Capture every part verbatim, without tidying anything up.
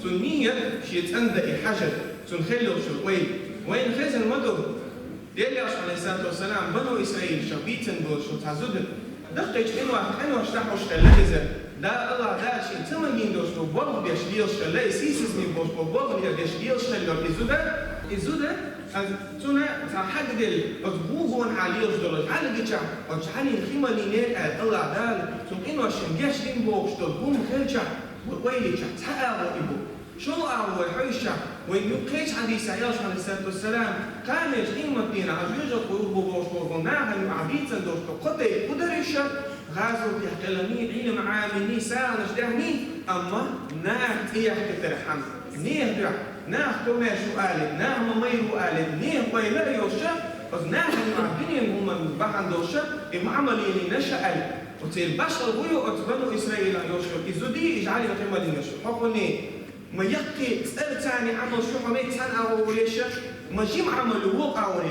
Цун нийят шен цӀандаь хьажар, цун хилла йолчуьра ойла. Вайна хезар ма ду, Делан Элчано, Ӏалайхиссалату вассалам, Бану Исраилашка бийцина болчу цхьа зуда. Даккхийчу къинойх, къинош дӀахьош хилла иза. Дала, АллахӀ Дала шена ца магийна долуш болу болх беш лелаш хилла, и сийсаза болуш болу болх беш лелаш хилла и зуда. И зуда, цунна цхьа хьагделла, оцу гӀу гонахьа лелаш долу хьал гича, оцу хьалин хи ма лийнера аьлла, АллахӀ Дала цу къиношна гечдина бохуш долу хӀума хилча, ойла йича, цхьа агӀо и бу. ШолгӀа агӀо вай хьоьжуча, вайн юккъехь кхечу хьадисехь Элчано, Ӏалайхиссалату вассалам, кхана къематдийнахь жоьжахати юкъахь болуш болу нахана юкъахь бийцина долуш долу кхо тайпа хӀун дара уьш? ГӀазотехь хиларний, Ӏилма Ӏамийний, сагӀанаш даьхний, амма наха цӀе яхкийтархьама, нехан дуьхьа, наха комаьрша ву алий, наха ма-майра ву алий, нехан ойла а йолуш, оцу нахана юкъахь дуьненан хӀуманна бахьана долуш, и ма-, Ӏамал йинарш а аьлла. Оцеран башхалла хӀун ю оцу Бану Исраилехь йолуш йолу и зудий, и жӀалин хи ма лийнарш? Хьо хӀун, ма яккхий цӀарца царна Ӏамал шу хьо мега цхьана агӀор ву еш, ма жима Ӏамал ю вукху агӀор,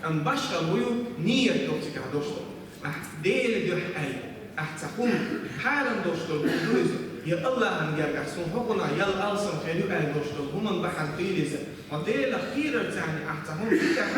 амма башхалла хӀун ю, нийят ду цигахь долуш долу. Ахь Делан дуьхьа аьлла, ахь цхьа хӀума хьарам долуш долу хӀума ду иза, я АллахӀан гергахь суна хӀокхунах ял алсам хир ю аьлла долуш долу хӀуманна бахьана хуьлу иза. Хьо Делах кхерарца царна ахь цхьа хӀума дитахь,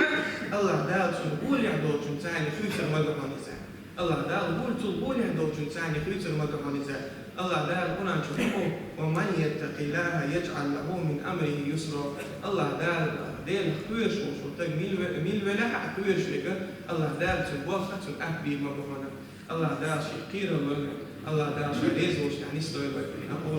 АллахӀ Дала цунна гӀолехь долчунна царна хуьйцур ма ду хьуна иза. АллахӀ Дала гӀур цул гӀолехь долчунна царна хуьйцур ма ду хьуна иза. АллахӀ Дала Къуръан чу боху: «Ва ман яттакъиллахӀа яжӀал лахӀу мин амрихӀи юсра». АллахӀ Дала, Делах кхоьруш волу стаг мила ве-, мила велахь а, кхоьруш верг, АллахӀ Дала цуьнан болх цунна атта бийр ма бу хьуна. АллахӀ Дала шен кхералло, АллахӀ Дала шен реза волчу тӀехь нисдойла вай.